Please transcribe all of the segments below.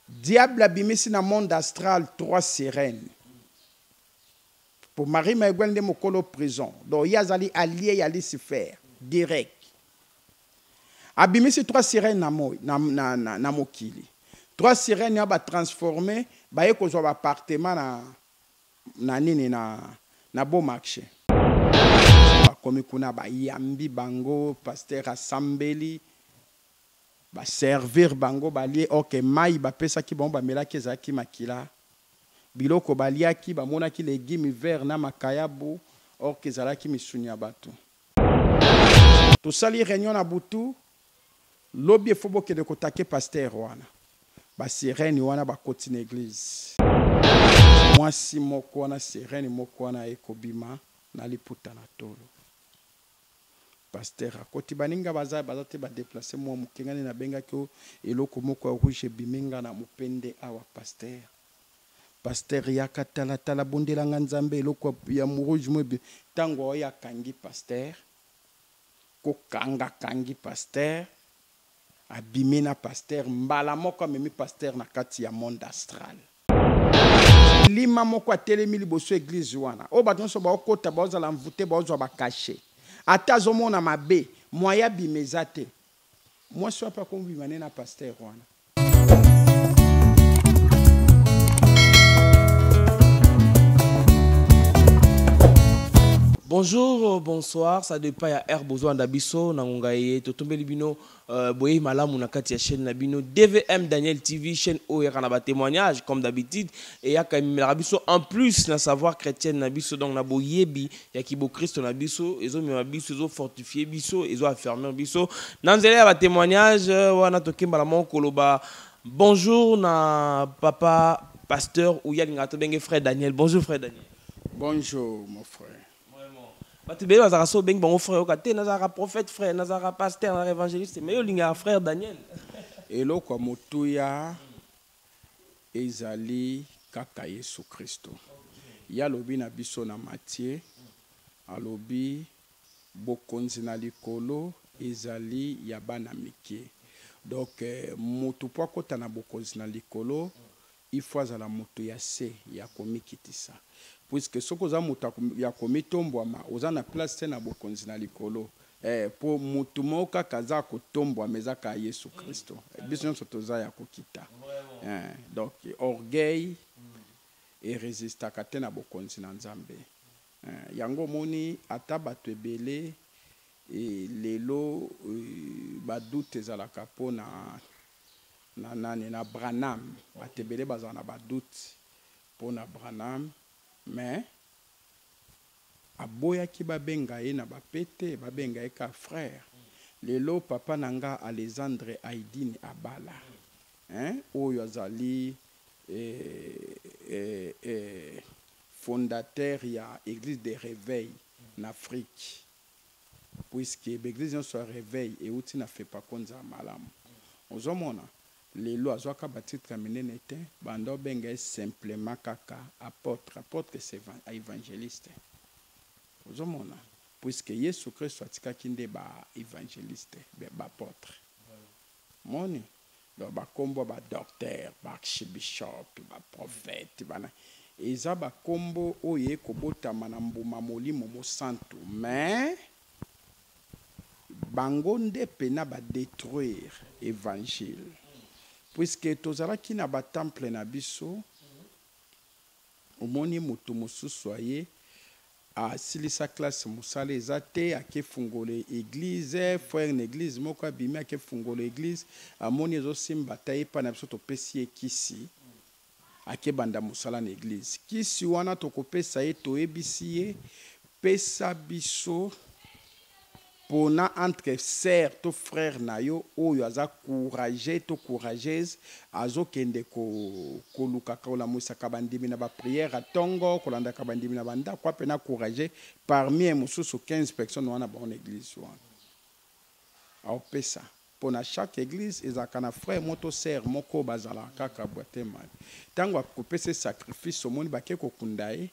Diable abimisi na monde astral 3 sirènes. Po Marie Maigwel nde mokolo prison. Donc ye azali allié ya Lucifer direct. Abimisi 3 sirènes na, moi, na, na, na, na mokili. 3 sirènes ya ba transformer baye kozwa ba appartement na na nini na na beau marché. Bakomi kuna bayambi bango, pasteur asambeli, Ba servir bango balie ok mayi bapesaki bango bamelaki ezalaki makila biloko baliaki bamonaki legume vert na makayabu orque ezalaki misuni ya batu. Tosali reunion na butu lobi il faut bokende ko take pasteur wana ba sirene wana bakoti na eglise mwasi moko wana sirene moko wana aye kobima na liputa na tolo. Pasteur akoti baninga baza baza te ba deplace mua muke nga nde nabengaki yo eloko moko ya rouge ebimi nga na mupende awa pasteur pasteur yaka tala tala bondela nga nzambe eloko ya rouge mo ebimi tango oyo akangi pasteur kokanga akangi pasteur abimi na pasteur mbala moko amemi pasteur na kati ya monde astral. Lima moko atelemi liboso eglise wana oyo bato nionso bao kota bao zala envoute bao zwa ba cachet ata azo mona mabe moyen abima eza te mwasi wana pe akomi bima ne na pasteur wana. Bonjour, bonsoir, ça dépend ya heure bozolanda biso na ngonga eye totombeli bino Euh, boyeyi malamu na kati ya chaîne na bino DVM Daniel TV, chaîne oyo eyaka na ba témoignages comme d'habitude, eyaka ememelaka biso en plus na savoir chrétienne na biso, donc na boyebi ya kibokristo na biso, ezomema biso, ezo fortifier biso, ezo affermir biso na nzela ya ba témoignages wana. Tokembala moko koloba bonjour na papa pasteur oyo alingaka tobenge frère Daniel. Bonjour frère Daniel. Bonjour mon frère. Vraiment. Bato ebele bazalaka so obengi bango frère oyoka te nazalaka prophète frère, nazalaka pasteur, nazalaka évangéliste, mais yo olingaka frère Daniel. Eloko ya motuya ezali kaka Yesu Kristo. Ye alobi na biso na Matthieu, alobi bokonzi na likolo ezali ya bana mike. Donc mutu po akota na bokonzi na likolo il faut azala mutu ya se ya komikitisa puisque soki oza mutu ya komitombwama oza na place te na bokonzi na likolo eh po mutu moko kaka aza ya kotombwama eza kaka yesu christo biso nionso toza ya kokita eh donc orgueil e resistaka te na bokonzi na nzambe eh yango omoni ata batu ebele lelo ba doute ezalaka po na Na nani? Na Branham. Bato ebele bazala na ba doutes po na Branham mais aboyaki babenga ye na ba pete, babenga ye kaka frère. Lelo papa na nga Alezandre Aidini abala hein, oyo azali eh, eh, fondateur ya eglise de reveil na Afrique. Puisque ba eglise nionso ya reveil ewuti na fepaco nzambe malamu ozo mona lelo azuaka ba titre ya minene te banda obenga ye simplement kaka apotre apotre c'est evangeliste ozo mona puisque yesu christo atikaki nde ba evangeliste ba apotre moni donc ba kombo ya ba docteur ba archibishop ba prophète bana eza ba kombo oyo eye kobotama na mbuma molimo mosantu mais bango nde pena ba detruire evangile puisque tozalaki na ba temple na biso Omoni mutu mosusu aye asilisa classe musala eza te ake fungola eglise frère na eglise moko abimi ake fungola eglise amoni ezo simba te aye epai na biso topesi ye kisi ake banda musala na eglise kisi wana tokopesa ye toyebisi ye pesa biso Pona entre sœur to frère na yo oyo aza courageux to courageuse azo kende ko kolukaka kolamuisaka ba ndimi na ba prière ya tongo kolandaka ba ndimi na ba ndaku apena courageux parmi ye mosusu 15 personnes wana bango na eglise wana aopesa pona chaque eglise ezalaka na frère moko to sœur moko bazalaka kaka bwatema tango akopesa ye sacrifice omoni bake kokunda ye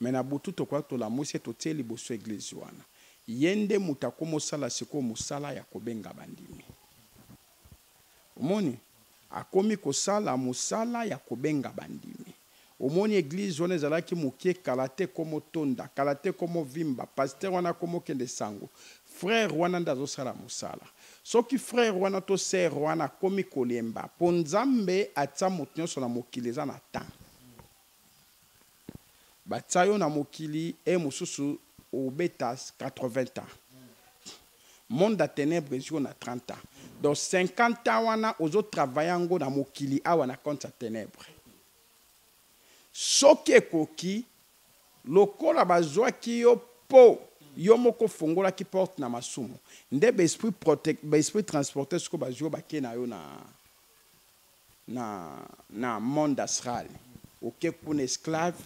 Mais na butu tokoya tolamusi ye totie ye liboso ya eglise wana. Ye nde mutu akomi osala sikoyo musala ya kobenga bandimi. Omoni? Akomi kosala mosala ya kobenga bandimi. Omoni eglise wana ezalaki mokie, kala te ekomotonda, kala te ekomovimba, pasteur wana akomokende sango. Frère wana nde azosala mosala. Soki frère wana to sœur wana akomi kolemba, po Nzambe atia moto nyonso na mokili eza na temps. Batia yo na mokili e mosusu obeta 80 ans. Monde ya ténèbres ezwi yo na 30 ans. Donc 50 ans wana ozo travailler yango na mokili awa na compte ya ténèbres. Soki ekoki, lokola bazwaki yo po yo moko ofongolaki porte na masumu, nde ba esprit protect, ba esprit transporteur sikoyo bazwi yo bake na yo na na na monde astral. Oke kuna esclave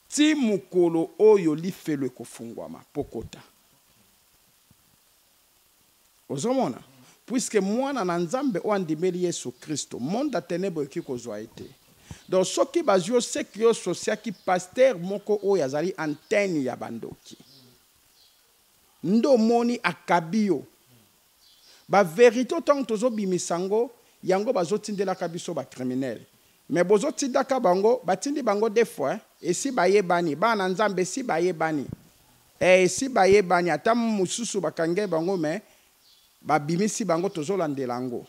ti mokolo oyo lifelo ekofungwama po kota. Ozomona? Puisque mwana na Nzambe oyo andimeli Yesu Kristo, monde ya ténèbres ekoki kozwa ye te. Donc soki bazwi yo, seki yo associaki pasteur moko oyo azali antenne ya bandoki. Nde omoni akabi yo. Ba vérité ntango tozobimisa yango, yango bazotindelaka biso ba criminel. Mais bozotindaka bango, batindi bango des fois, esi bayebani, bana Nzambe esi bayebani. Esi bayebani, ata mosusu bakangi bango, mais babimisi bango, tozolandela yango.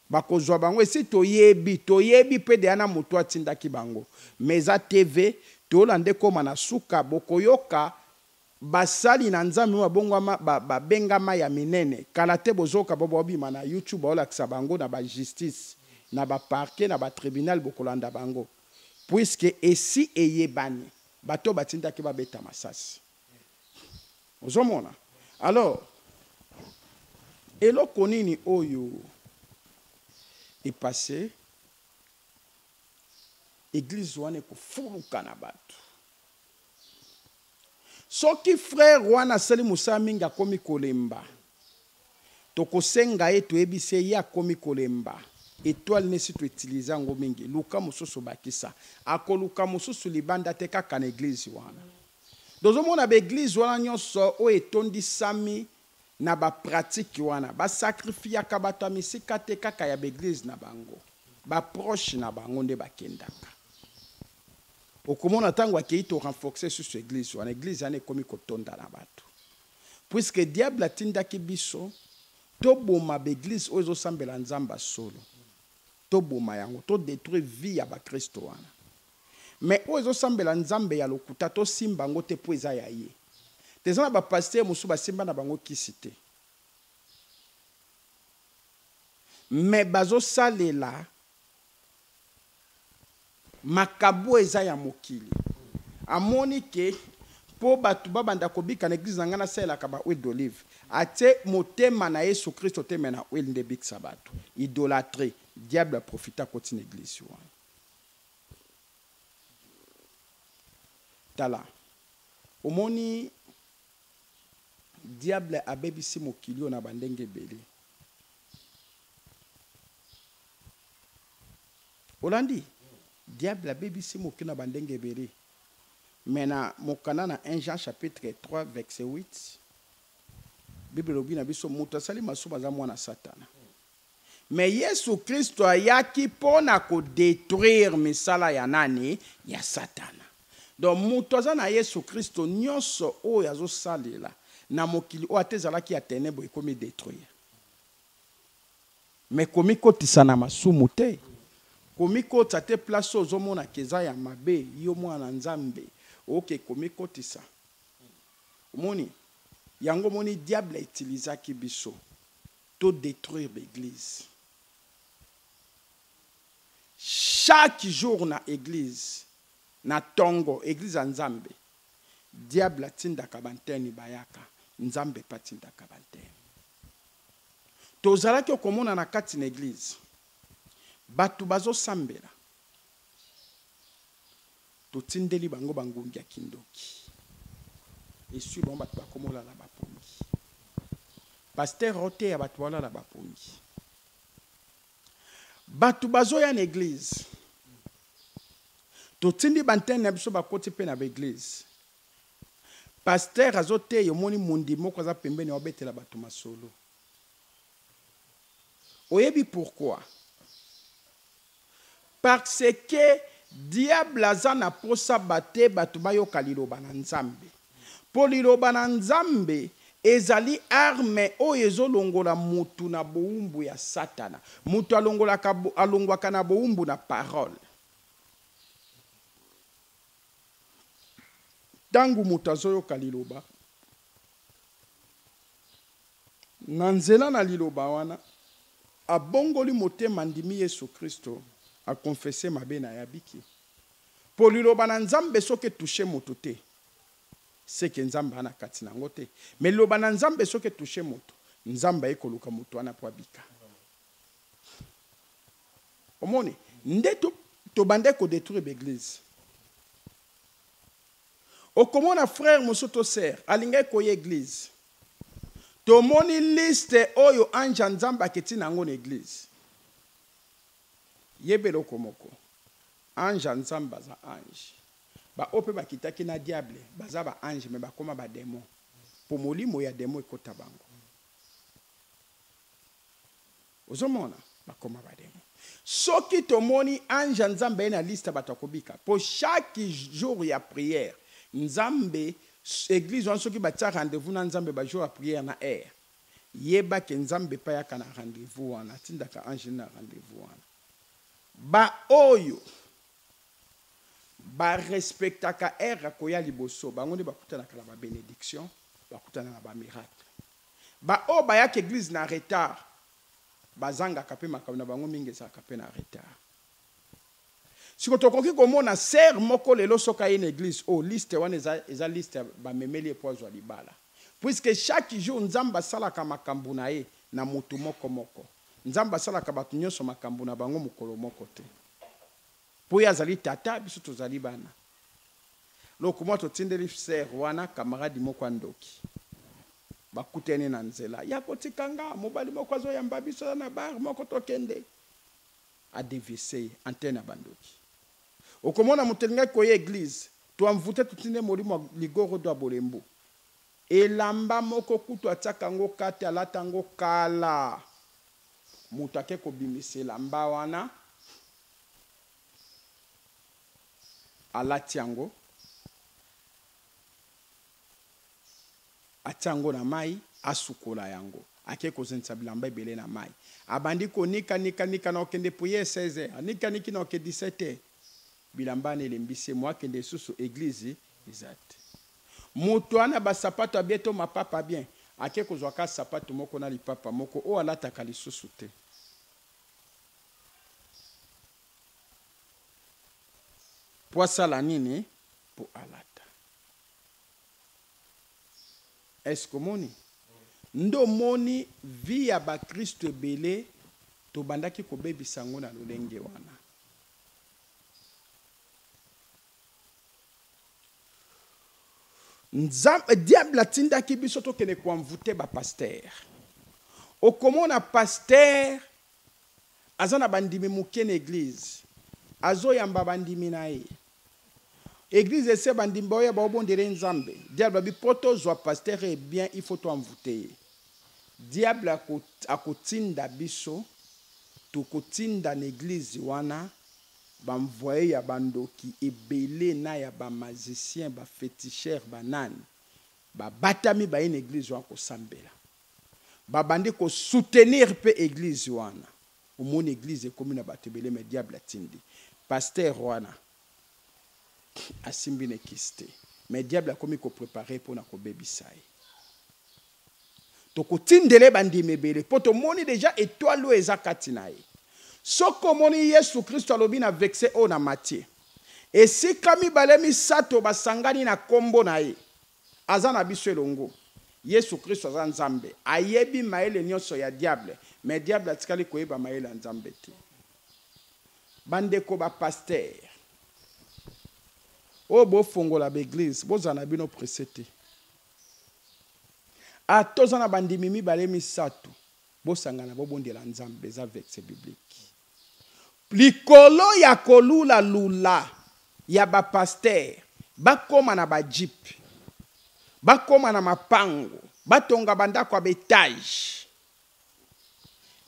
Bakozwa bango esi toyebi, toyebi mpe deya na moto atindaki bango. Mais eza TV, tolanda ekóma na suka, bokoyoka basali na Nzambe oyo babongwama, babengama ya minene. Kala te bozoyoka bo bobima na YouTube, baolakisa bango na bajustice, na baparquet, na batribunal, bokolanda bango. Puisque esi eyebani, bato batindaki babeta masasi. Ozomona? Alors, eloko nini oyo epasse, église wana ekofuluka na bato. Soki frère wana asali mosala mingi, akomi kolemba, tokosenga ye, toyebisi ye, ye akomi kolemba, étoile nesi toutiliser yango mingi, luka mosusu bakisa. Akoluka mosusu libanda te, kaka na église wana. Tozomona baeglise wana nyonso oyo etondisami na bapratique wana, basacrifiaka bato ya misika te, kaka ya baeglise na bango, baproche na bango nde bakendaka. Okomona ntango akei torenforcer susu église wana, église wana ekomi kotonda na bato, puisque diable atindaki biso toboma baeglise oyo ezosambela Nzambe solo, toboma yango, todétruire vie ya bakristo wana. Mais oyo ezosambela Nzambe ya lokuta, tosimba yango te, mpo eza ya ye te. Eza na bapasteur mosusu basimba na bango kisi te, mais bazosalela makambo eza ya mokili. Amoni ke mpo bato babanda kobika na église na ngai, nasalelaka ba huile d'olive. Atie motema na Yesu Kristo te, mais na huile nde ebikisa bato. Idolâtrie. Diable aprofite, akoti na église wana. Tala, omoni, diable abebisi mokili oyo na bandenge ebele. Olandi, diable abebisi mokili na bandenge ebele, mais na mokanda na 1 Jean chapitre 3 verset 8, Bible elobi na biso: moto asali masumu aza mwana Satana. Mais Yesu Kristo ayaki mpo na kodétruire misala ya nani? Ya Satana. Donc moto aza na Yesu Kristo, nyonso oyo azosalela na mokili oyo, ata ezalaki ya ténèbre, ekomi détruire. Mais komikotisa na masumu te, komikotisa te place oyo ozomonaka eza ya mabe. Yo mwana Nzambe, oke komikotisa, omoni yango, omoni diable autilisaki biso todétruire baeglise. Chaque jour na église, na ntongo, église ya Nzambe, diable atindaka banteni bayaka, Nzambe mpe atindaka banteni. Tozalaki okomona na kati na église bato bazosambela, totindeli bango bangungi ya kindoki, esui bango, bato bakomolala bapongi. Pasteur oteya, bato balala bapongi. Bato bazoya na église, totindi bantene na biso, bakoti mpe na baeglise, pasteur azoteya, omoni mundi moko aza pembeni, aobetela bato masolo. Oyebi pourquoi? Parce que diable aza na posa bate bato bayoka liloba na Nzambe. Po liloba na Nzambe ezali arme oyo ezolongola mutu na bowumbu ya Satana. Mutu alongolaka alongwaka na bowumbu na parole. Tango moto azoyoka liloba, na nzela na liloba wana, abongoli motema, andimi Yesu Kristo, a confesser mabe na ye, abiki. Po liloba na Nzambe soki e toucher moto te, ce que Nzambe aza na kati na yango te. Mais liloba na Nzambe soki e toucher moto, Nzambe aye koluka moto wana po abika. Omoni nde to tobandaki ko detruire ba eglise. Okomona frère mosusu to sœur alingaki koya eglise. Tomoni liste oyo ange ya Nzambe aketi na yango na eglise. Yeba eloko moko, ange ya Nzambe aza ange. Ba oyo pe bakitaki na diable baza ba ange mais bakoma ba demon po molimo ya demon ekota bango. Ozo mona? Bakoma ba demon. Soki tomoni ange ya Nzambe aye na liste ya bato ya kobika, po chaque jour ya prière, Nzambe, eglise wana soki batia rendez-vous na Nzambe ba jour ya prière na heure, yeba ke Nzambe pe ayaka na rendez-vous wana, atindaka ange na rendez-vous wana. Ba oyo ba respectaka heure ya koya liboso, bango nde bakutanaka na ba benedictions, bakutana na ba miracles. Ba oyo bayaka eglise na retard bazangaka pe makambo na bango mingi ezalaka pe na retard. Siko tokoki komona sœur moko lelo soki aye na eglise oyo liste wana eza eza liste ya bamemeli ye po azwa libala. Puisque chaque jour Nzambe asalaka makambo na ye na mutu moko moko. Nzambe asalaka batu nionso makambo na bango mokolo moko te. Po ye azali tata biso tozali bana. Lokumwa totindeli sœur wana camarade moko ya ndoki. Bakutani na nzela. Ya kotika nga, mobali moko azo yamba biso aza na bar moko tokende. A deviese ye, antenne ya ba ndoki. Okomona moto elingaki koya eglise, to envoute totindi ye molimo ya ligorodo ya bolembu. Elamba moko kutu atiaka yango kati alata yango kala. Moto ake kobimisa elamba wana. Alati yango, atia yango na mayi, asukola yango. Ake kozindisa bilamba ebele na mayi. Abandi konika nika nika na kokende prière 16 heures, anika niki na kokende 17 heures. Bilamba wana elembisi ye, moyen akende lisusu eglise eza te. Moto wana ba sapato ya bien to mapapa ya bien, ake kozwa kaka sapato moko na lipapa moko oyo alataka lisusu te. Po asala nini? Po alata. Est ce que omoni? Nde omoni vie ya ba christo ebele tobandaki kobebisa yango na lolenge wana. Nzambe, diable atindaki biso tokende ko envouter ba pasteurs. Okomona pasteur Aza na ba ndimi muke na eglise. Azo yamba ba ndimi na ye. Eglise ese ba ndimi baoya bao bondela ye Nzambe. Diable abi po to zua pasteur ye bien il faut to envouter ye. Diable ako ako tinda biso toko tinda na eglise wana ba envoyer ya ba ndoki ebele na ya ba magicien ba feticheur ba nani ba batami baye na eglise wana kosambela. Babandi ko soutenir pe eglise wana omoni eglise ekomi na batu ebele mais diable atindi pasteur wana asimbi ne kisi te mais diable akomi ko preparer ye pona kobebisa ye tokotindela ye bandimi ebele po tomoni dejà etoile oyo eza kati na ye soki omoni yesu kristo alobi na vexe oyo na Matthieu esika mibale misato basangani na kombo na ye Aza na biso elongo. Yesu Christo aza Nzambe. Ayebi mayele nionso ya diable, mais diable atikali koyeba mayele ya Nzambe te. Ba ndeko ba pasteurs oyo bo fongola ba eglise, bozala na bino presse te. Ata oza na bandimi mibale misatu, bosangana bobondela Nzambe, eza verset biblique. Likolo ya kolula lula ya ba pasteurs bakoma na ba jeep, bakoma na mapango, batonga ba ndako ya ba etages.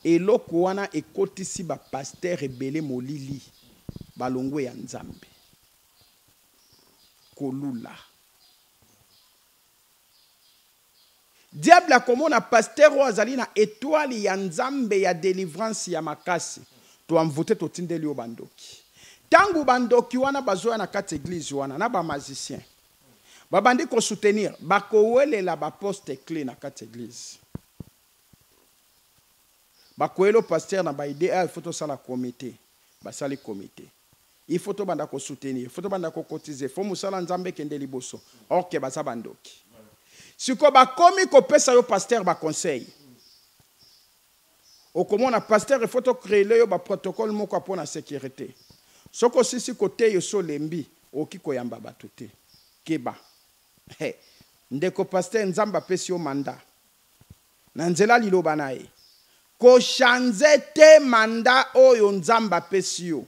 Eloko wana ekotisi ba pasteurs ebele molili. Balongwe ya Nzambe. Kolula. Diable akomona pasteur oyo azali na etoile ya Nzambe ya delivrance ya makasi. To envoute totindeli yo bandoki. Tango bandoki wana bazoya na kati eglise wana na ba magiciens babandi ko soutenir, bakowelela ba poste cle na kati eglise. Bakoyelo pasteur na ba idee, ah il faut tosala comite. Basali comite. Il faut tobanda ko soutenir, il faut tobanda ko cotiser, faut mosala Nzambe ekende liboso. Or que baza bandoki. Siko bakomi kopesa yo pasteur ba conseil. Okomona pasteur il faut to créer yo ba protocole moko mpo na sécurité. Soki osisi koteya osi olembi, okoki koyamba bato te. Keba. He. Ndeko pasteur, Nzambe apesi yo mandat. Na nzela liloba na ye. Ko changer te mandat oyo Nzambe apesi yo.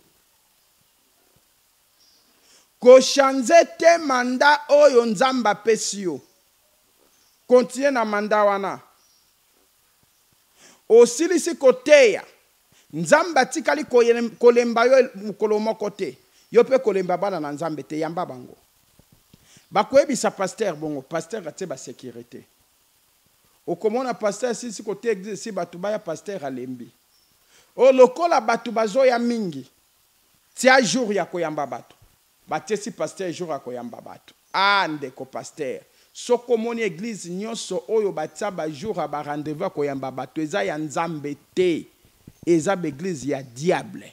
Ko changer te mandat oyo Nzambe apesi yo. Continuer na mandat wana. Osilisi koteya, Nzambe atikali kolemba yo mokolo moko te. Yo pe kolemba bana na Nzambe te, yamba bango. Bakoyebisa pasteur bongo, pasteur atie ba securite. Okomona pasteur asilisi koteya eglise esi batu baya pasteur alembi. Oh lokola batu bazoya mingi tia jour ya koyamba batu. Batiesi pasteur jour ya koyamba batu. Ah ndeko pasteur soki omoni eglise nionso oyo batia ba jour ya ba rendez-vous ya koyamba batu eza ya Nzambe te eza ba eglise ya diable.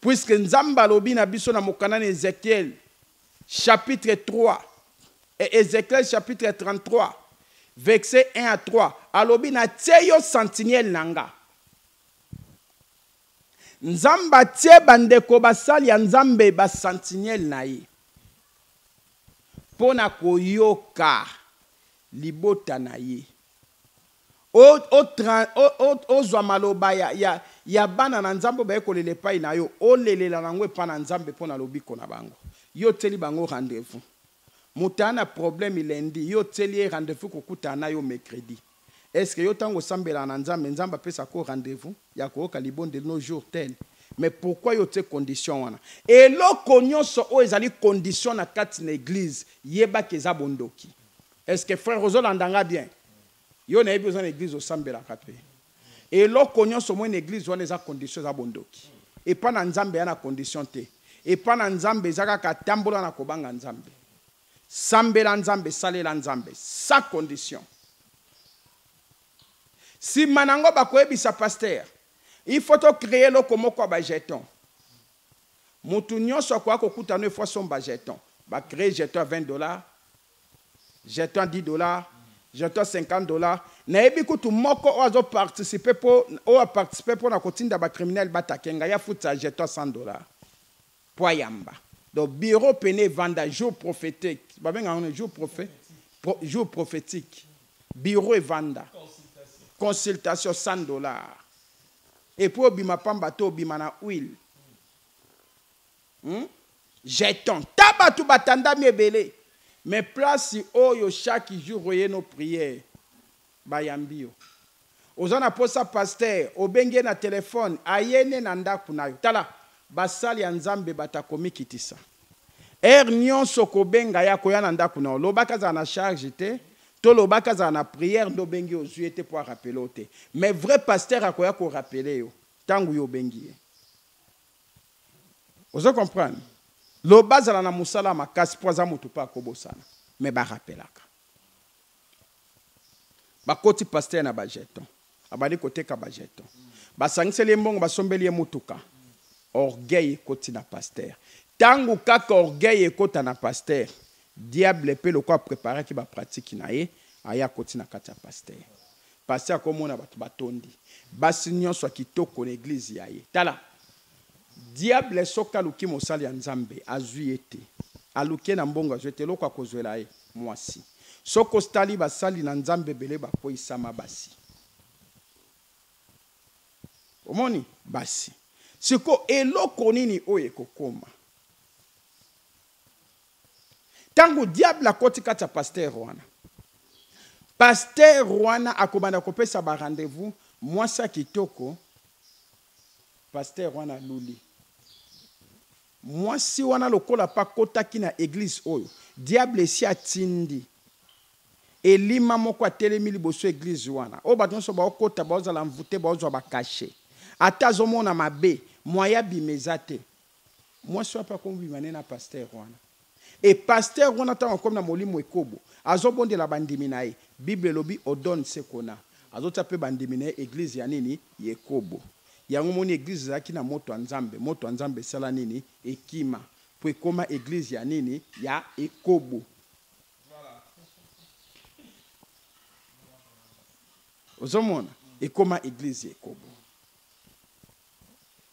Puisque Nzambe alobi na biso na mokanda na Ezechiel chapitre 3 et Ezechiel chapitre 33 verset 1 à 3 alobi natie yo sentinelle na nga. Nzambe atie bandeko basali ya Nzambe ba sentinelle na ye mpo na koyoka libota na ye. Ozwa maloba ya bana na Nzambe oyo baye kolela epai na yo, olelela na yango epai na Nzambe mpo na lobiko na bango. Yo otieli bango rendez-vous. Moto aya na problème lundi, yo otieli ye rendez-vous kokutana na yo mercredi. Est-ce que yo tango osambelaka na Nzambe, Nzambe apesaka yo rendez-vous ya koyoka libondeli no jour tel? Mais pourquoi yo otie condition wana? Eloko nyonso oyo ezali condition na kati na eglise, yeba ke eza bondoki. Est ce que frère ozo landa nga bien? Yo nayebi oza na eglise osambelaka pe. Eloko nyonso omoni na eglise wana eza condition eza bondoki. Epa na Nzambe eya na condition te. Epa na Nzambe eza kaka tambola na kobanga Nzambe. Sambela Nzambe, salela Nzambe sans condition. Sima nango bakoyebisa pasteur il faut to creer eloko moko ya ba jetons. Mutu nyonso akoya kokutana il faut asomba jeton. Ba creer jeton ya 20 dollars, jeton ya 10 dollars, jeton ya 50 dollars. Nayebi kutu moko oyo azo participer po oyo a participer pona kotinda ba criminels ba attaquer ngai, afutisa jeton ya 100 dollars po ayamba. Donc bureau pene evanda jour prophetique, babengaka yango nini jour prophe, pro, jour prophetique. Bureau evanda. Consultation 100 dollars. Et puis obima pamba te, obima na huile. Jeton. Ta batu batandami ebele. Mais place oyo chaque jour oye no prière, bayambi yo. Oza na posa pasteur, obengi ye na telephone, aye ne na ndaku nayo. Tala, basali ya Nzambe bata komikitisa. Heure nionso okobenga ye akoya na ndaku nayo. Lobaka azala na charge te, to lobaka azala na prière nde obengi ye ozui ye te po a rappeler yo te. Mais vrai pasteur akoya ko rappeler yo tangu yo obengi ye. Ozo comprendre? Loba azala na musala ya makasi po aza mutu pe akobosana. Mais ba rappelaka. Bakoti pasteur na ba jetons. Abandi koteka ba jetons. Basangiseli ye mbongo basombeli ye mutuka. Orgueil ekoti na pasteur. Tangu kaka orgueil ekota na pasteur, diable pe lokola a preparaki ba pratique na ye, aye akoti na kati ya pasteur. Pasteur akomona batu batondi. Basi nionso ya kitoko na eglise ya ye. Tala, diable soki aluki mosali ya Nzambe, azui ye te. Aluki ye na mbongo azui ye te, eloko akozuela ye, mwasi. Soki ostali basali na Nzambe ebele bakweyisama basi. Omoni? Basi. Sikoyo eloko nini oyo ekokoma? Tango diable akoti kati ya pasteur wana, pasteur wana akobanda kopesa ba rendez-vous, mwasi ya kitoko, pasteur wana aluli. Mwasi wana lokola pe akotaki na eglise oyo, diable esi atindi elima moko atelemi liboso ya eglise wana oyo bato nionso baokota baozala envoute baozwa ba cachet ata azomona mabe moyen abima eza te. Mwasi wana pe akomi bima ne na pasteur wana et pasteur wana tango akomi na molimo ekobo azobondela bandimi na ye bible elobi odonne ce qu'on a azotia pe bandimi na ye eglise ya nini ya ekobo yango omoni eglise ezalaki na moto ya nzambe moto ya nzambe esala nini ekima po ekoma eglise ya nini ya ekobo ozomona ekoma eglise ya ekobo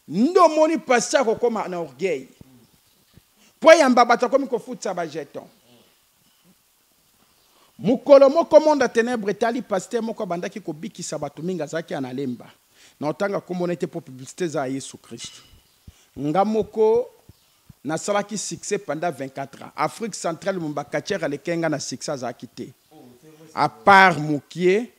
Nde omoni pasteur akokoma na orgueil po ayamba bato akomi kofutisa ba jetons. Mokolo moko monde ya tenebre etali pasteur moko abandaki kobikisa bato mingi azalaki ya na Lemba. Na otanga kombo na ye te po publicite eza ya Yesu Christu. Nga moko nasalaki succès pendant 24 ans. Afrique centrale mobimba catcheur alekaki nga na succès azalaki te. A part mukie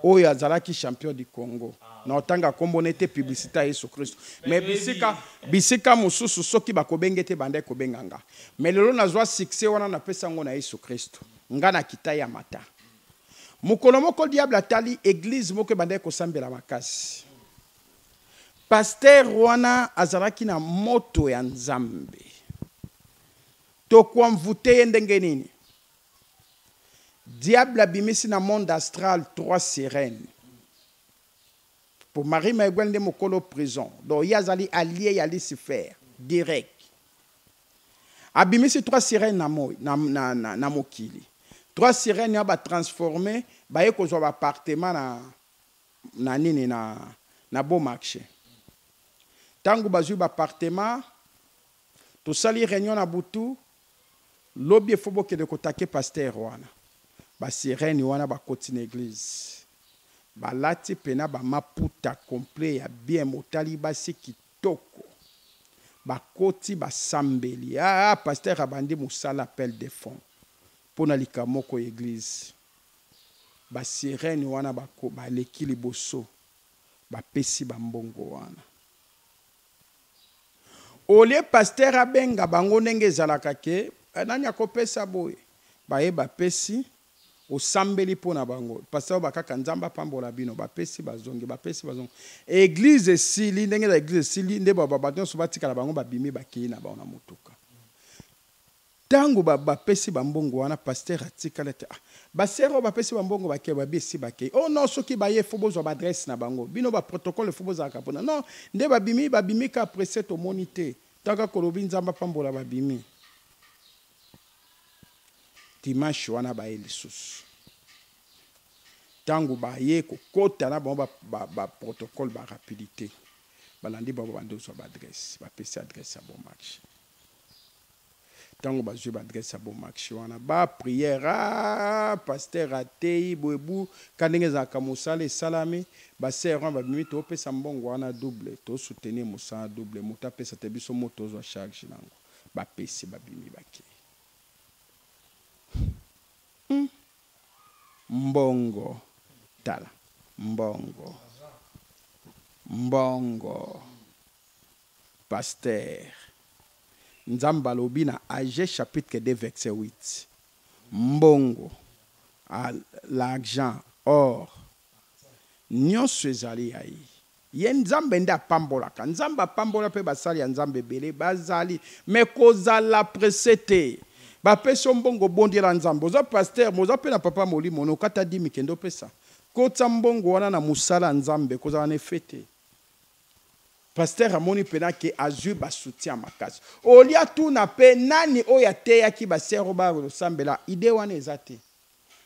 oyo azalaki champion du Congo na otanga kombo ne te publicite ya Yesu Christo mais bisika bisika mosusu soki bakobenge te bandaki kobenga nga mais lelo nazwa succès wana napesa yango na Yesu Christo nga na kita ye amata mokolo moko diable atali eglise moko ebandaki kosambela makasi pasteur wana azalaki na moto ya Nzambe tokoenvoute ye ndenge nini Diable abimisi na monde astral trois sirenes po Marie Maiguel nde mokolo prison donc ye azali allie ya Lucifer direct. Abimisi trois sirenes na moi na, na, na, na mokili. Trois sirenes ya ba transformer baye kozwa ba appartement na na nini na na beau marché. Tango bazwi ba appartement tosali reunion na butu Lobi il faut bokende ko take pasteur wana. Ba sirene wana bakoti na eglise. Balati pena ba maputa complet ya bien motali basi kitoko. Bakoti basambeli ah pasteur abandi musala appel de fonds pona likambo moko ya eglise. Ba sirene wana bako baleki liboso bapesi ba mbongo wana. Au lieu pasteur abenga bango ndenge ezalaka ke nani akopesa boye baye bapesi osambeli mpo na bango pasteur aloba kaka nzambe apambola bino bapesi bazongi bapesi bazongi eglise esili ndenge eza eglise esili nde bato nyonso batikala bango babimi bakei na bango na motuka Tango ba bapesi ba mbongo wana pasteur atikali ete ah ba sœur oyo bapesi ba mbongo bakei babi esi bakei oh non soki baye faut bozwa ba adresse na bango bino ba protocole faut bozalaka pona non nde babimi babimi ka presse tomoni te tango kaka olobi nzambe apambola babimi dimanche wana baye lisusu tango baye kokota na bango ba, ba, ba protocole ba rapidite balandi bango babandi kozwa ba adresse bapesi adresse ya bon marche Tango bazui ba adresse ya Beaumarchais wana ba prière aah pasteur ateyi boye bu ka ndenge ezalaka mosala esalami ba sœur wana babimi topesa mbongo wana double to soutenir mosala double moto apesa te biso moko tozwa charge nango bapesi babimi bakeyi hum mbongo tala mbongo mbongo Pasteur nzambe alobi na Agee chapitre 2 verset 8 mbongo l'argent or nionso ezali ya ye ye nzambe nde apambolaka nzambe apambola pe basali ya nzambe ebele bazali mais kozala presse te bapesi yo mbongo obondela nzambe oza pasteur mais oza pe na papa molimo no kata dimi kende opesa kotisa mbongo wana na mosala ya nzambe kozala na effet te Pasteur amoni pena ke azui ba soutien ya makasi. Au lieu atuna pe nani oyo ateyaki ba sœurs oyo baya kosambela, idee wana eza te.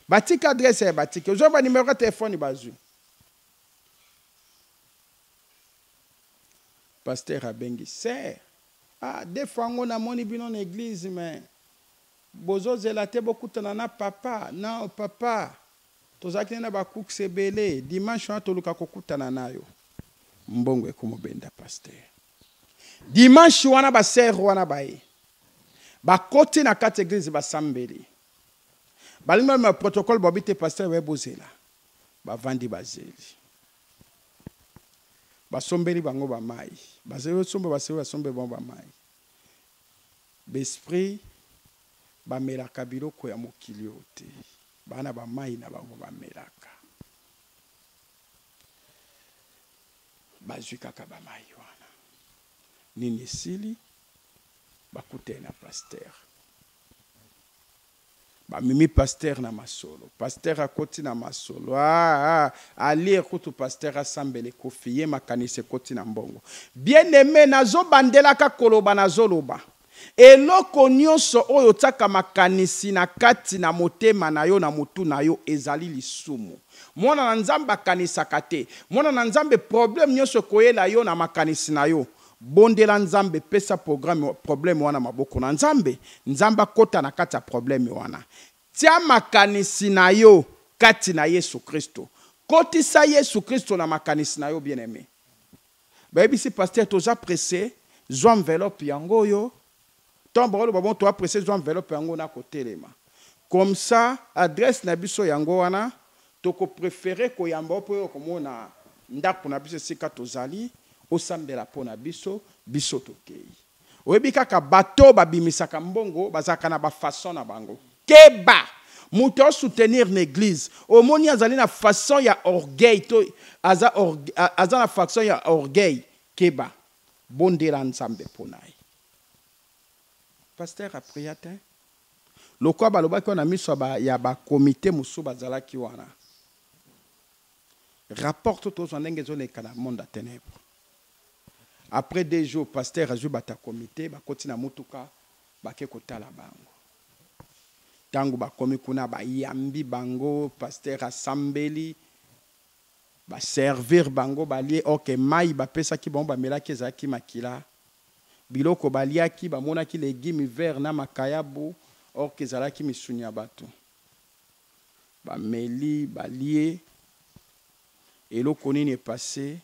Batika adresse ya batiki. Ozua ba numero ya telephone bazui. Pasteur abengi sœur, ah deux fois yango namoni bino na eglise mais bozozela te bokutana na papa? Non papa. Tozalaki nde na ba cooks ebele dimanche wana toluka kokutana nayo mbongo ekomo benda pasteur dimanche wana ba sœur wana baye bakoti na kati eglise basambeli balingi bamema protocole babi te pasteur baye bozela bavandi bazeli basombeli bango ba mayi bazeli osomba baseli basombeli bango ba mayi. B'esprit bamelaka biloko ya mokili oyo te. Baa na ba mayi na bango bamelaka. Bazwi kaka ba mayi wana. Nini esili? Bakutani na pasteur. Bamemi pasteur na masolo. Pasteur akoti na masolo. Ah, ah, alire kutu pasteur asambela ekufi. Ye makanisi ekoti na mbongo. Bien aime, nazobandelaka koloba nazoloba. Eloko nyonso oyo otiaka makanisi na kati na motema na yo na motu na yo ezali lisumu. Mwana na Nzambe akanisaka te. Mwana na Nzambe problème nyonso ekoyela yo na makanisi na yo. Bondela Nzambe pesa programme problème wana maboko na Nzambe. Nzambe akota na kati ya problème wana. Tia makanisi na yo kati na Yesu Kristo. Kotisa Yesu Kristo na makanisi na yo bien aime. Bayebisi pasteur toza presse zwa enveloppe yango oyo. Tango bakoloba bon toza presse zwa enveloppe yango na kotelema. Comme ça adresse na biso yango wana toko preferer koyamba yo po oya komona ndaku na biso esika tozali osambela po na biso, biso tokeyi. Oyebi kaka bato oyo babimisaka mbongo bazalaka na ba façon na bango. Keba! Moto ao soutenir na eglise omoni azali na façon ya orgueil to aza aza na façon ya orgueil keba! Bondela Nzambe po na ye. Pasteur a pria te. Lokola balobaki wana na miso ya ba comite mosusu bazalaki wana. Rapport to tozwa ndenge ezoleka na monde ya tenèbres. Après deux jours, pasteur azwi bato ya comite, bakoti na mutuka, bake kotala bango. Tango bakomi kuna, bayambi bango, pasteur asambeli, ba servir bango, balie, ok, mayi bapesaki bango bamelaki ezalaki makila. Biloko baliaki, bamonaki legume vert na makayabu, or que ezalaki misuni ya bato. Bameli, balie, eloko nini e passer?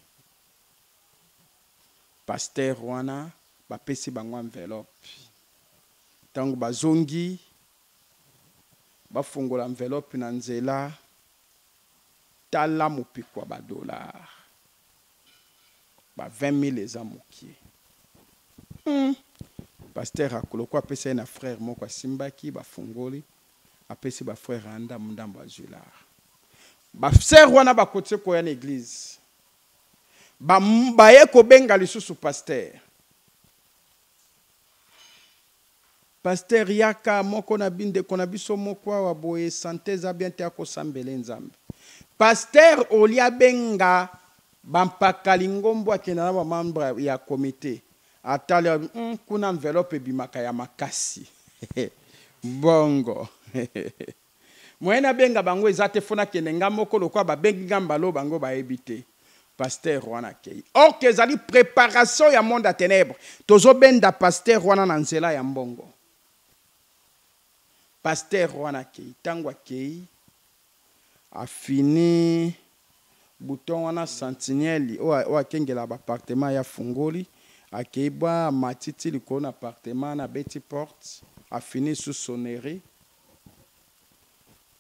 Pasteur wana bapesi bango enveloppe. Tango bazongi, bafongola enveloppe na nzela, tala mopiko ya ba dollars. Ba 20.000 eza mukie. Hum! Pasteur lokola apesa ye na frère moko asimbaki, bafungoli, apesi ba frère ya ndambu ndambu azui lar. Ba sœurs wana ba continuer koya na eglise. Ba baye kobenga lisusu pasteur. Pasteur yaka moko na bi ndeko na biso moko awa boye sante eza bien te akosambele Nzambe. Pasteur olie abenga ba mpaka lingombo akenda na ba membre ya comite atali alobi hum kuna enveloppe ebimaka ya makasi bongo Moyen nabenga bango eza te faut nakende nga moko lokola babengi nga mbala oyo bango bayebi te. Pasteur wana akeyi. Or que ezali preparation ya monde ya tenèbres. Tozo benda pasteur wana na nzela ya mbongo. Pasteur wana akeyi. Tango akeyi afini bouton wana sentinelle oyo akengela ba appartement ye afungoli akeyi bwa amati ti likolo na appartement wana abeti porte afini sous sonnerie.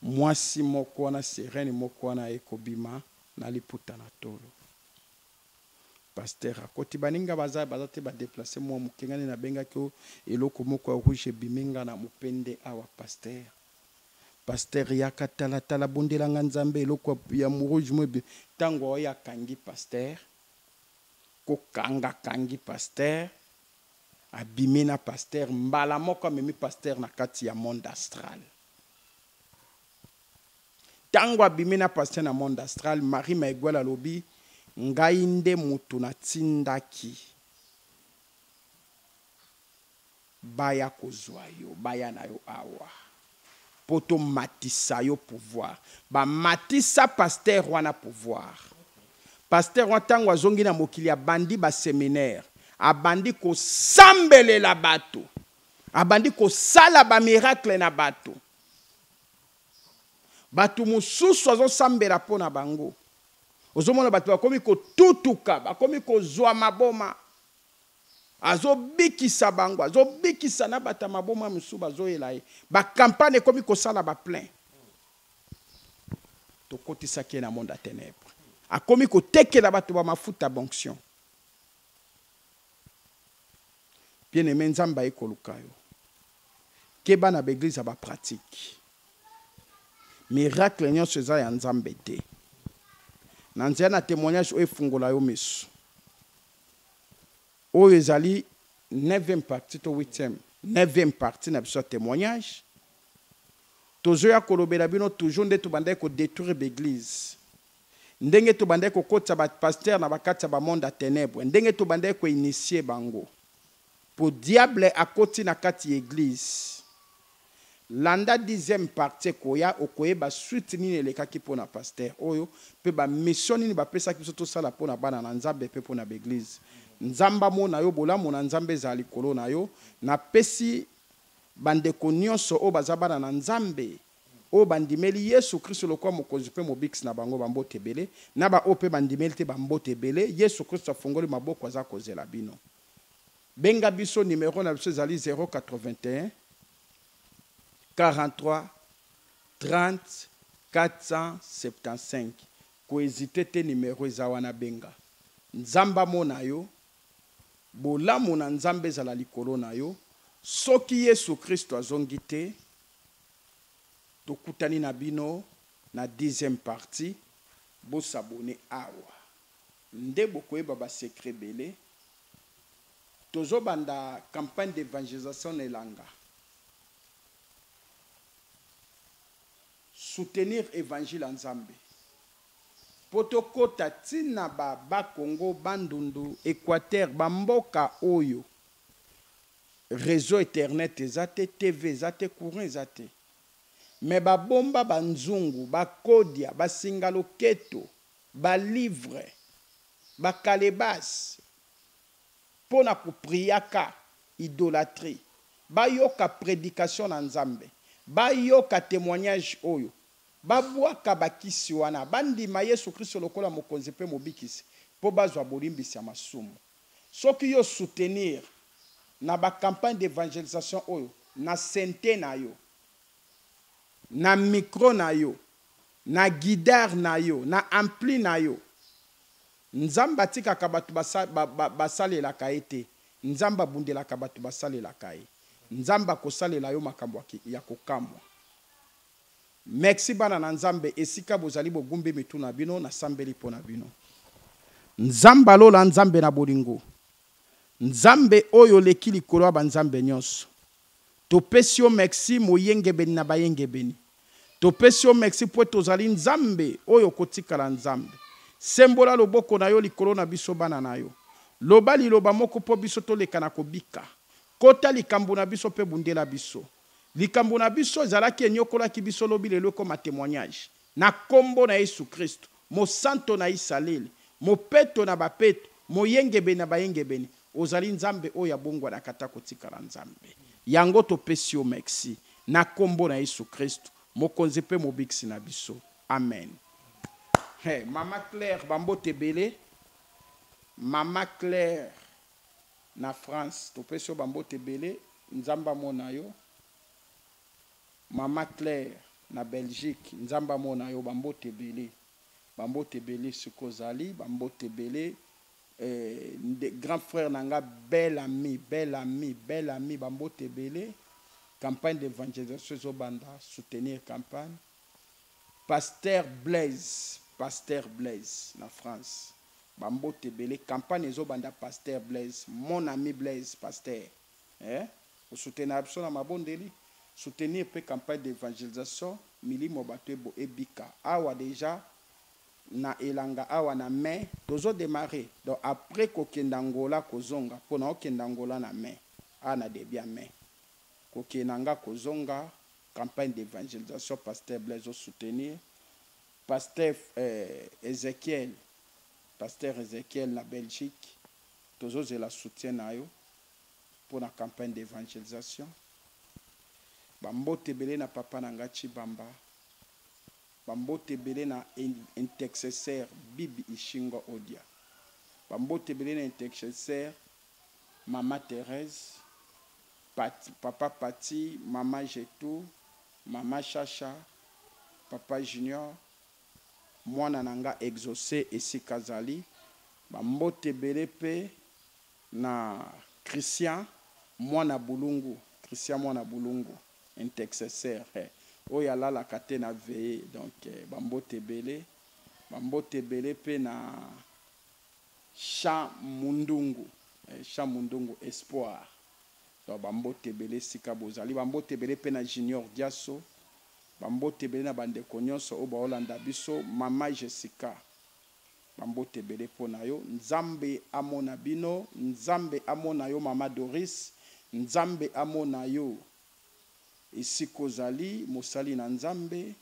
Mwasi moko wana, sirène moko wana aye kobima na liputa na tolo. Pasteur akoti, baninga baza, baza te ba deplacer mua moke, nga nde nabengaki yo, eloko moko ya rouge ebimi nga na mupende awa pasteur. Pasteur yaka tala tala bondela nga Nzambe eloko ya rouge moko ebimi. Tango aoya akangi pasteur, kokanga akangi pasteur, Abimi na pasteur mbala moko amemi pasteur na kati ya monde astral. Tango abimi na pasteur na monde astral, Marie Maiguel alobi ngai nde mutu natindaki baya kozua yo, baya na yo awa po tomatisa yo pouvoir. Bamatisa pasteur wana pouvoir. Pasteur wana tango azongi na mokili abandi ba seminaire, abandi kosambelela bato, abandi kosala ba miracle na bato. Bato mosusu azosambela mpo na bango. Ozomona bato bakomi kotutuka, bakomi kozwa maboma. Azobikisa bango, azobikisa na bato ya maboma mosusu bazoyela ye. Ba campagne ekomi kosala ba plein. Tokotisaki ye na monde ya tenèbres. Akomi kotekela bato ba mafuta b'onction. Bien aime, Nzambe aye koluka yo. Keba na ba eglise ya ba pratique. Miracle nyonso eza ya Nzambe te. Na nzela na temoignage oyo efungola yo misu. Oyo ezali neuvième partie to huitième? Neuvième partie na biso ya temoignage. Tozoya kolobela bino toujours nde tobandaki ko detruire ba eglise. Ndenge tobandaki kokotisa ba pasteurs na bakati ya ba monde ya tenèbres. Ndenge tobandaki ko initier bango. Po diable akoti na kati ya eglise. Landa dixième partie ekoya okoyeba suite nini elekaki pona pasteur oyo pe ba mission nini bapesaki biso tosala pona bana na Nzambe pe pona ba eglise. Nzambe amona yo bolamu na Nzambe ezala likolo na yo. Napesi ba ndeko nionso oyo baza bana na Nzambe oyo bandimeli Yesu Kristo lokola Mokonzi mpe Mobikisi na bango bambote ebele, na ba oyo pe bandimeli te bambote ebele. Yesu Kristo afongoli maboko aza kozela bino. Benga biso numero na biso ezali 081 43 30 475 ko hesiter te numero eza wana benga. Nzambe amona yo, bolamu na Nzambe ezala likolo na yo, soki Yesu Kristo azongi te tokutani na bino na dixième partie, bo s'abonner awa nde bokoyeba ba secret ebele. Tozo banda campagne d'evangelisation na elanga. Soutenir evangile ya Nzambe po tokota ti na ba bas Congo, Bandundu, Equateur, ba mboka oyo reseau ethernet eza te, TV eza te, courant eza te. Mais ba bomba ba nzungu, ba kodia, ba singa loketo, ba livres, ba calebasse mpo na ko priaka idolatrie. Bayoka predication na Nzambe, bayoka temoignage oyo, babwaka ba kisi wana, bandima Yesu Kristo lokola Mokonzi mpe Mobikisi mpo bazwa bolimbisi ya masumu. Soki yo soutenir na ba campagne d'evangelisation oyo na synthe na yo, na micro na yo, na guidare na yo, na ampli na yo, Nzambe atikaka batu basalelaka ye te. Nzambe abundelaka batu basalelaka ye. Nzambe akosalela yo makambo ya kokamwa. Merci bana na Nzambe esika bozali bogumbi mitu na bino nasambeli mpo na bino. Nzambe ya lola Nzambe na bolingo Nzambe oyo oleki likolo ya ba nzambe nionso Topesi yo merci moyengebeni na bayengebeni. Topesi yo merci mpo ete ozali Nzambe oyo okotikala Nzambe. Sembola loboko na yo likolo na biso bana na yo. Loba liloba moko mpo biso toleka na kobika. Kota likambo na biso mpe bundela biso. Likambo na biso ezalaki eniokolaki biso lobi lelo ekoma temoignage. Na kombo na Yesu Kristo, Mosanto na Isalele, Mopeto na bapeto, Moyengebene na bayengebene, ozali Nzambe oyo abongwanaka te akotikala Nzambe. Yango topesi yo merci na kombo na Yesu Kristo, Mokonzi mpe Mobikisi na biso. Amen. He mama Claire ba mbote ebele. Mama Claire na France topesi yo ba mbote ebele Nzambe amona yo. Mama Claire na Belgique Nzambe amona yo ba mbote ebele. Ba mbote ebele esika ozali ba mbote ebele eh, grand frère na nga bel ami bel ami bel ami ba mbote ebele campagne d'evangelisation ezo banda soutenir campagne pasteur Blaise pasteur Blaise na France ba mbote ebele campagne ezo banda pasteur Blaise mon ami Blaise pasteur eh o soutenaka biso na mabondeli soutenir pe campagne d'evangelisation milimo bato ebo ebika awa dejà na elanga awa na mai tozo demarrer donc après kokende Angola kozonga po nao kende Angola na mai awa na debut ya mai kokende na nga kozonga campagne d'evangelisation pasteur Blaise o soutenir pasteur Ezechiel pasteur Ezechiel na Belgique tozo zela soutien na yo pona campagne d'evangelisation ba mbote ebele na papa na nga Tshibamba Ba mbote ebele na intexesseur Bibi Ishingwa Odia. Ba mbote ebele na intexesseur Mama Therèse, Pat, Papa Paty, Mama Jetou, Mama Shasha, Papa Junior, mwana na nga Exauce esika azali. Ba mbote ebele pe na Christian Mwana Bulungu, Christian Mwana Bulungu. Intercesseur eh, oyo alalaka te na veille. Donc eh, bambote ebele, bambote ebele mpe na Champ Mundungu, eh, Champ Mundungu Espoir. Donc bambote ebele esika bozali, bambote ebele mpe na Junior Diaso, bambote ebele na bandeko nyonso oyo baolanda biso, Mama Jessica, bambote ebele mpo na yo. Nzambe amona bino, Nzambe amona yo Mama Doris, Nzambe amona yo esika ozali, mosali na Nzambe.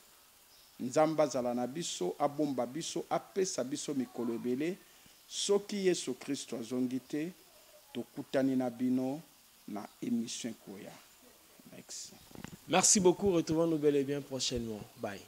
Nzambe azala na biso, abomba biso, apesa biso mikolo ebele. Soki Yesu Kristo azongi te, tokutani na bino na émission ekoya. Merci. Merci beaucoup. Retrouvons-nous bel et bien prochainement. Bye.